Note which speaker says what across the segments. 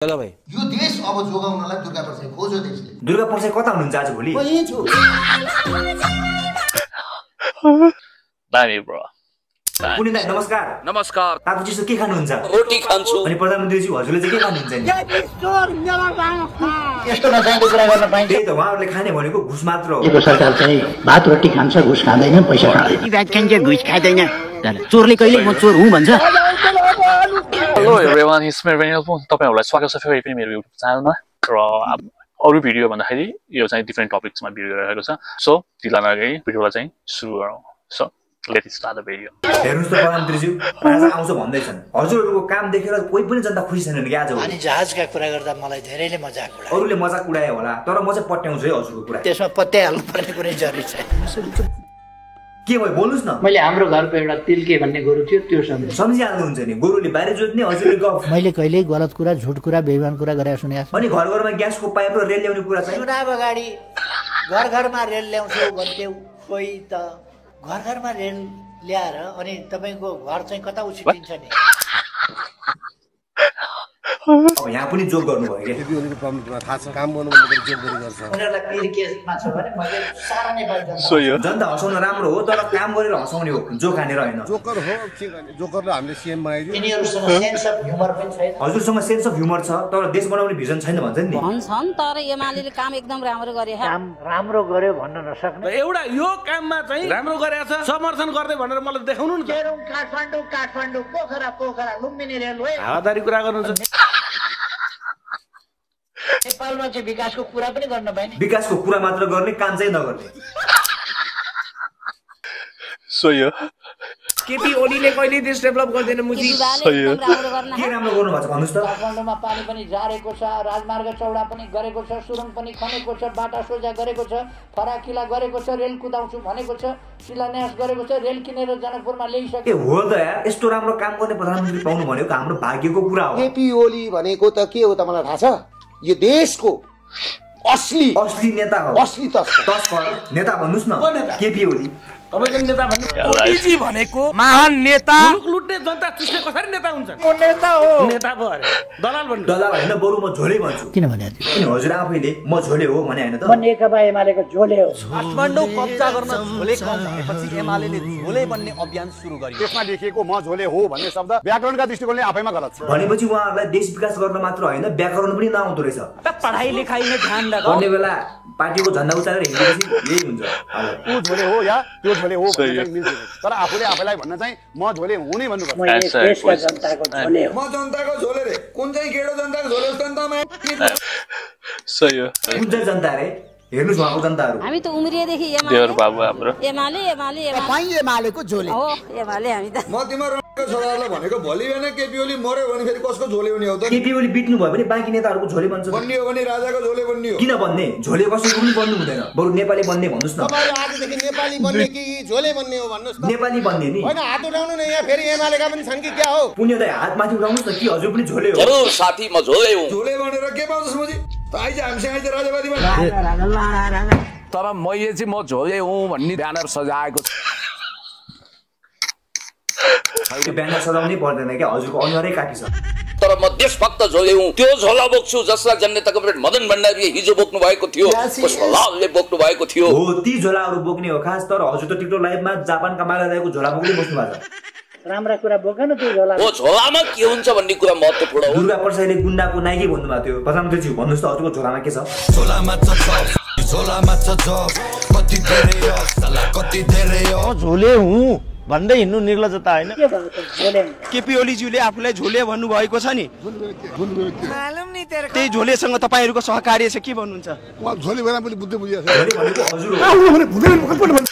Speaker 1: चलो भाइ
Speaker 2: यो देश अब जोगाउनलाई दुर्गा प्रसाद खोज्यो देशले।
Speaker 3: दुर्गा प्रसाद कता हुनुहुन्छ आज भोलि?
Speaker 2: म यही छु।
Speaker 4: दामी ब्रो।
Speaker 3: पुनित दाइ नमस्कार।
Speaker 4: नमस्कार।
Speaker 3: तापुजी के खानुहुन्छ?
Speaker 4: रोटी खान्छु।
Speaker 3: अनि प्रधानमन्त्रीज्यू हजुरले चाहिँ के खानुहुन्छ नि?
Speaker 2: यस्तो नचाहिँदो कुरा गर्न पाइन्छ?
Speaker 3: त्यही त उहाँहरूले खाने भनेको घुस मात्र हो।
Speaker 5: यो सरकार चाहिँ भात रोटी खान्छ, घुस खाँदैन, पैसा खाँदैन।
Speaker 6: व्याख्यान घुस खाँदैन। चोरले कहिले म चोर हुँ भन्छ?
Speaker 4: हेलो एभ्रीवन, इट्स मी रेनियल फोन। तपाईहरुलाई स्वागत छ फेरि पनि मेरो युट्युब च्यानलमा। र अरु भिडियो भन्दाखेरि यो चाहिँ डिफरेन्ट टपिक्समा भिडियो रहेको छ। सो ढिला नगरी भिडियोलाई चाहिँ सुरु गरौँ। So let's start the video.
Speaker 3: हेर्नुस् त प्रधानमन्त्रीज्यू, आज आउँछ भन्दैछन्। हजुरहरुको काम देखेर कोही पनि जनता खुसी छैनन् के आज?
Speaker 7: अनि जहाजका कुरा गर्दा मलाई धेरैले मजाक उडाए।
Speaker 3: अरूले मजाक उडाए होला, तर म चाहिँ पट्याउँछु है हजुरको कुरा।
Speaker 7: त्यसमा पत्याइहाल्नु पर्ने कुनै जरुरी छैन।
Speaker 3: के भयो बोल्नुस् न?
Speaker 6: मैले हाम्रो घरको एउटा तिल्के भन्ने गोरु थियो, त्यो
Speaker 3: सम्झिहाल्नुहुन्छ नि? गोरुले बाहिर जोत्ने, हजुरले गफ।
Speaker 7: मैले कहिल्यै गलत कुरा, झुट कुरा, बेइमान कुरा गरेर सुने।
Speaker 3: अनि घर घरमा ग्यासको पाइप र रेल ल्याउने कुरा चाहिँ?
Speaker 7: चुनाव अगाडि घर घरमा रेल ल्याउँछु भन्थ्यौ, खोइ त घर घरमा रेल ल्याएर अनि तपाईको घर चाहिँ कता उछिटिन्छ नि?
Speaker 3: अब यहाँ पनि जोक गर्नुभयो के?
Speaker 2: केपीओलीको प्रब्लम थाहा छ, काम गर्नु भन्दा जोक गरी गर्छ।
Speaker 7: उनीहरुलाई क्लियर केसमा छ भने मैले सारा नेपाली
Speaker 3: जनता हँसाउन राम्रो हो, तर काम गरेर हँसाउने हो, जोक हानेर हैन।
Speaker 2: जोकर हो के गर्ने? जोकरले हामीले सीएम बनाइदियो।
Speaker 7: यिनीहरुसँग सेन्स अफ ह्युमर पनि छैन।
Speaker 3: हजुरसँग सेन्स अफ ह्युमर छ, तर देश बनाउने भिजन छैन भन्छन् नि?
Speaker 8: भन्छन्, तर एमालेले काम एकदम राम्रो गरे।
Speaker 7: काम राम्रो गर्यो भन्न नसक्ने।
Speaker 1: एउटा यो काममा चाहिँ राम्रो गरेछ, समर्थन गर्दै भनेर मलाई देखाउनु नि त।
Speaker 7: केरौं काठमाडौँ काठमाडौँ, पोखरा पोखरा, लुम्बिनी रेलवे।
Speaker 1: हावादारी कुरा गर्नुहुन्छ।
Speaker 7: नेपालमा चाहिँ विकासको कुरा पनि गर्न पाइने।
Speaker 3: विकासको कुरा मात्र गर्ने, काम चाहिँ नगर्ने।
Speaker 4: सो यो
Speaker 1: केपी ओलीले कहिले देश डेभलप गर्दैन मुजी।
Speaker 3: के राम्रो गर्नु भएको छ भन्नुस् त?
Speaker 7: काठमाडौँमा पानी पनि झारेको छ, राजमार्ग चौडा पनि गरेको छ, सुरुङ पनि खनेको छ, बाटा सोझा गरेको छ, फराकिला गरेको छ, रेल कुदाउँछु भनेको छ, शिलान्यास गरेको छ, रेल किनेर जनकपुरमा ल्याइसक्यो।
Speaker 3: ए हो त यार, यस्तो राम्रो काम गर्ने प्रधानमन्त्री पाउनु भनेको हाम्रो भाग्यको कुरा हो।
Speaker 2: केपी ओली भनेको त के हो त मलाई थाहा छ? यो देशको असली
Speaker 3: नेता हो।
Speaker 2: असली तस्कर
Speaker 3: नेता भन्नुस् न? केपी ओली
Speaker 1: तपाईको नेता भन्नु? ओलीजी भनेको महान नेता। मुलुक लुट्ने जनता चुस्ने कसरी नेता हुन्छ? को नेता हो? नेता भयो अरे। दलाल भन्नु?
Speaker 3: दलाल हैन, बरु म झोले भन्छु।
Speaker 7: किन भने?
Speaker 3: किन हजुर आफैले म झोले हो भने हैन त?
Speaker 7: म नेकपा एमालेको झोले हो।
Speaker 9: काठमाडौँ कब्जा गर्न झोले कम भएपछि एमालेले झोले बन्ने अभियान सुरु गर्यो।
Speaker 10: त्यसमा लेखिएको म झोले हो भन्ने शब्द व्याकरणका दृष्टिकोणले आफैमा गलत छ।
Speaker 3: भनेपछि उहाँहरूलाई देश विकास गर्न मात्र हैन, व्याकरण पनि नआउँदो रहेछ।
Speaker 9: पढाइ लेखाइमा ध्यान लगाऊ।
Speaker 3: भन्ने बेला पार्टीको झण्डा उचालेर हिँडेपछि यही हुन्छ।
Speaker 10: ऊ झोले हो या त्यो झोले हो तर आफूले आफैलाई भन्न चाहिँ म झोले हुँ नै भन्नुपर्छ।
Speaker 7: म देशका जनताको झोले हो।
Speaker 2: म जनताको झोले रे। कुन चाहिँ गेडो जनताको झोले हो त?
Speaker 4: सो यो
Speaker 3: कुन चाहिँ जनता रे? हेर्नुस् उहाँको जनताहरू।
Speaker 8: हामी त उम्रिएदेखि
Speaker 4: देवर बाबु हाम्रो
Speaker 9: एमालेको झोले
Speaker 8: हो। एमाले हामी त
Speaker 2: म तिम्रो छोराहरूलाई भनेको भोलि बिहान केपी ओली मर्यो भने फेरि कसको झोले हुने हो त?
Speaker 3: केपी ओली बित्नु भयो भने बाँकी नेताहरूको झोले बन्छ।
Speaker 2: बन्ने हो भने राजाको झोले बन्ने हो।
Speaker 3: किन बन्ने? झोले कसैको पनि बन्नु हुँदैन, बरु नेपाली बन्ने भन्नुस् न।
Speaker 2: तपाईहरु आजदेखि नेपाली बन्ने कि झोले बन्ने हो भन्नुस् त?
Speaker 3: नेपाली बन्ने नि।
Speaker 2: हैन, हात उठाउनु न। यहाँ फेरि एमालेका पनि छन् कि क्या हो?
Speaker 3: पुण्यदाय हात माथि उठाउनुस् न कि हजुर पनि झोले हो?
Speaker 4: जरुर साथी, म झोले हुँ।
Speaker 2: झोले बनेर के पाउँछस् मुजी? त आइज हामीसँग आइज राजावादीमा।
Speaker 9: तर मैले चाहिँ म झोले हुँ भन्ने ब्यानर सजाएको छु।
Speaker 3: त्यो ब्यानर सजाउनै पर्दैन क्या, हजुरको अनुहारै काटी छ।
Speaker 4: तर म देशभक्त झोले हुँ। त्यो झोला बोक्छु जसलाई जननेताको प्रेसिडेन्ट मदन भण्डारीले हिजो बोक्नु भएको थियो, पुष्पलालले बोक्नु भएको थियो।
Speaker 3: हो, ती झोलाहरू बोक्ने हो खास। तर हजुर त टिकटक लाइभमा जापानका मालादायको झोला बोक्दै बस्नु भएको छ।
Speaker 7: राम्रा कुरा बोक्न त्यो झोला।
Speaker 4: ओ झोलामा के हुन्छ भन्ने कुरा महत्त्वपूर्ण हो।
Speaker 3: दुर्गा प्रसादले गुन्डाको नाइकी भन्नुभएको थियो। प्रधानमन्त्रीज्यू भन्नुहोस् त हजुरको झोलामा के छ?
Speaker 11: झोलामा छ कति धेरै हो, साला कति धेरै हो।
Speaker 9: झोले हुँ भन्दै हिँड्नु निर्लजता हैन?
Speaker 7: के भयो त झोले?
Speaker 9: केपी ओलीज्यूले आफूलाई झोले भन्नु भएको छ नि। त्यही झोलेसँग तपाईहरुको सहकार्य छ, के भन्नुहुन्छ?
Speaker 10: उहाँ झोले भएर पनि बुद्धि बुझिया छ।
Speaker 3: झोले भनेको हजुर हो।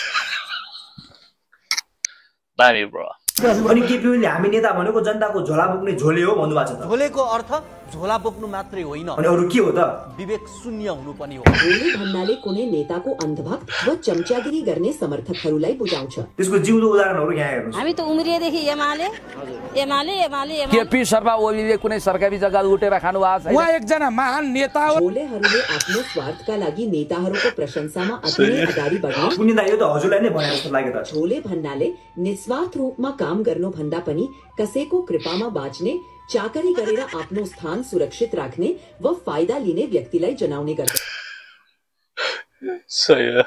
Speaker 4: दामी ब्रो।
Speaker 3: अनि केपी ओलीले हामी नेता भनेको जनताको झोला बोक्ने झोले हो भन्नुभएको छ त?
Speaker 9: झोलेको अर्थ झोला बोक्नु मात्रै होइन,
Speaker 3: अनि अरु के हो त?
Speaker 9: विवेक शून्य हुनु पनि हो।
Speaker 12: ओली भन्नाले कुनै नेताको अन्धभक्त व चम्चागिरी गर्ने समर्थकहरूलाई बुझाउँछ।
Speaker 3: त्यसको जिउँदो उदाहरणहरू यहाँ हेर्नुस्।
Speaker 8: हामी त उम्रिएदेखि एमाले।
Speaker 9: केपी शर्मा ओलीले कुनै सरकारी जग्गा लुटेर खानु भएको छैन।
Speaker 1: उहाँ एकजना महान नेता हो।
Speaker 12: झोलेहरूले आफ्नो स्वार्थका लागि नेताहरूको प्रशंसामा अति अगाडि बढ्ने।
Speaker 3: पुण्यदा यो त हजुरलाई नै भने जस्तो लाग्यो त।
Speaker 12: झोले भन्नाले निस्वार्थ रूपमा काम गर्नु भन्दा पनि कसैको कृपामा बाँच्ने चाकरी गरेर आफ्नो स्थान सुरक्षित राख्ने वा फाइदा लिने व्यक्तिलाई जनाउने गर्दछ।
Speaker 4: सही हो।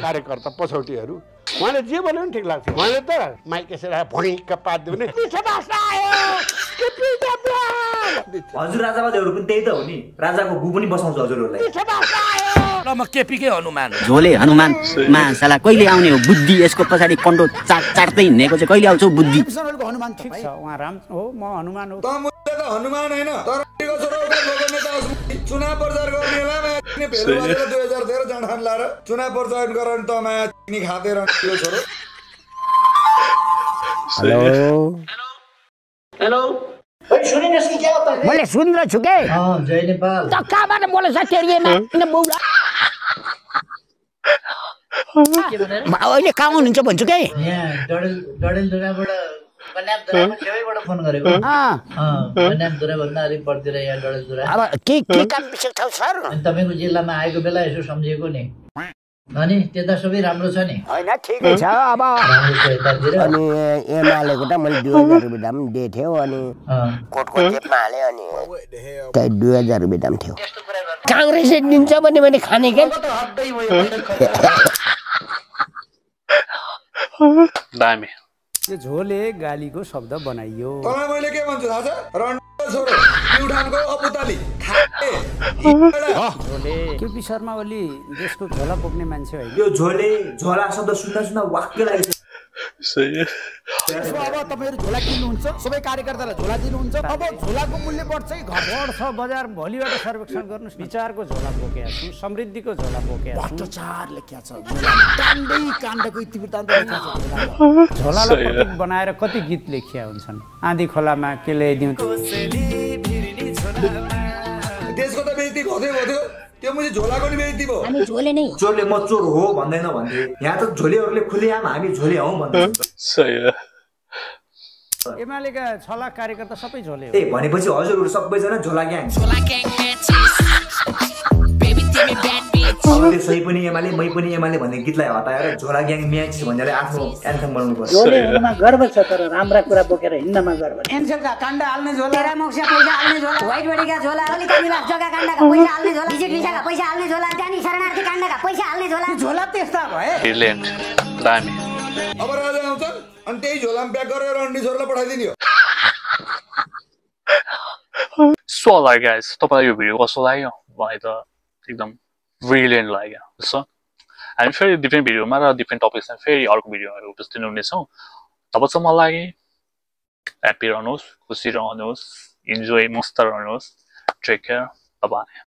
Speaker 10: कार्यकर्ता पछौटीहरू उहाँले जे बोल्यो नि ठिक लाग्थ्यो। उहाँले त माइक यसरी भुइँका पात दिउने
Speaker 3: हजुर राजावादीहरू पनि त्यही त हो नि, राजाको गु पनि बसाउँछ हजुरहरूलाई।
Speaker 1: ल म केपीकै हनुमान हो।
Speaker 6: झोले हनुमान मा साला कहिले आउने हो बुद्धि, यसको पछाडि कन्डो चाट्दै हिँडेको चाहिँ कहिले आउँछ बुद्धि।
Speaker 13: हनुमान ठिक छ, उहाँ राम हो, म हनुमान हो।
Speaker 14: त मुद्दा त हनुमान हैन, तर चुनाव प्रचार गर्नेलाई माया भेलो बजेर 2013 जनठान लाएर चुनाव प्रचार गरेर त माया नि खादै रहन्थ्यो छोरो।
Speaker 13: हेलो हेलो
Speaker 7: सुनिनुहोस् कि क्या हो त?
Speaker 13: मैले सुनिरहेको छु के।
Speaker 7: जय नेपाल।
Speaker 13: त कहाँबाट बोलेछ तेरिएमा बौला? अहिले कहाँ हुनुहुन्छ भन्छु के।
Speaker 7: यहाँ डडेलधुराबाट बन्यामधुरामा छेउैबाट फोन गरेको। बन्यामधुरा भन्दा अलिक बढ्तिर यहाँ डडेलधुरा।
Speaker 13: अब के काम विषय छ सर?
Speaker 7: तपाईँको जिल्लामा आएको बेला यसो सम्झिएको नि। अनि त्यता सबै राम्रो छ नि?
Speaker 13: हैन ठिकै छ। अब
Speaker 15: अनि एमालेको त मैले 2000 रुपैयाँ दाम दिएको थियो, अनि कोटको जेबमा हाले अनि त्यही 2000 रुपैयाँ दाम थियो।
Speaker 13: काङ्ग्रेसले दिन्छ भने मैले खाने के।
Speaker 4: दामी।
Speaker 13: यो झोले गालीको शब्द बनाइयो।
Speaker 14: तँलाई मैले के भन्छु थाहा छ? रन्डो छोरो, प्युठानको अपुताली
Speaker 13: झोले केपी शर्मा ओली देशको झोला बोक्ने मान्छे होइन।
Speaker 3: यो झोले झोला शब्द सुन्दा वाक्य लाग्छ।
Speaker 4: सही।
Speaker 13: अब तपाईहरु झोला किन्नुहुन्छ, सबै कार्यकर्तालाई झोला दिनुहुन्छ। अब झोलाको मूल्य बढ्छ कि घट्छ? बजार भोलिबाट सर्वेक्षण गर्नुस्। विचारको झोला बोकेका छु, समृद्धिको झोला बोकेका छु। भ्रष्टाचार लेख्या छ झोला, काण्डै काण्डको इतिवृत्तान्त लेख्या छ। झोलालाई प्रतीक बनाएर कति गीत लेखिया हुन्छन्। आँधी खोलामा के ल्याइदिउँ
Speaker 14: देशको त बेइज्जती गर्दै भयो, त्यो मैले झोलाको नि बेइज्जती भयो।
Speaker 8: हामी झोले नै
Speaker 3: चोरले म चोर हो भन्दैन भन्थे, यहाँ त झोलेहरूले खुलेआम हामी झोले हौ भन्छ।
Speaker 4: सही हो।
Speaker 13: एमालेका 6 लाख कार्यकर्ता सबै झोले हो।
Speaker 3: ए भनेपछि हजुरहरू सबैजना झोला ग्याङ। अब त्यो सही पनि एमाले मै पनि एमाले भन्ने गीतलाई हटाएर झोला ग्याङ म्याच भनेर आफ्नो एन्थम बनाउनु पर्छ।
Speaker 7: झोले हुनुमा गर्व छ, तर राम्रा कुरा बोकेर हिँड्नमा गर्व।
Speaker 8: एनसेलका काण्डा हाल्ने झोला, तेरा मोक्सा पैसा हाल्ने झोला, व्हाइट बडीका झोला, अलिकति निवास जग्गा काण्डाका पैसा हाल्ने झोला, विजिट भिसाका पैसा हाल्ने झोला, जानी शरणार्थी काण्डाका पैसा हाल्ने झोला। झोला त्यस्ता भए।
Speaker 4: ब्रिलियन्ट। दामी।
Speaker 14: अब राजा आउँछन् अनि त्यही झोलामा प्याक गरेर रन्डी छोरोलाई पठाइदिने हो।
Speaker 4: सो लाइक गाइस, तपाईलाई यो भिडियो कस्तो लाग्यो? मलाई त एकदम ब्रिलियन्ट लाग्यो। सो हामी फेरि डिफ्रेन्ट भिडियोमा र डिफ्रेन्ट टपिक्समा फेरि अर्को भिडियोहरू उपस्थित हुनेछौँ। तबसम्म लागि ह्याप्पी रहनुहोस्, खुसी रहनुहोस्, इन्जोय मस्त रहनुहोस्। Take care, by.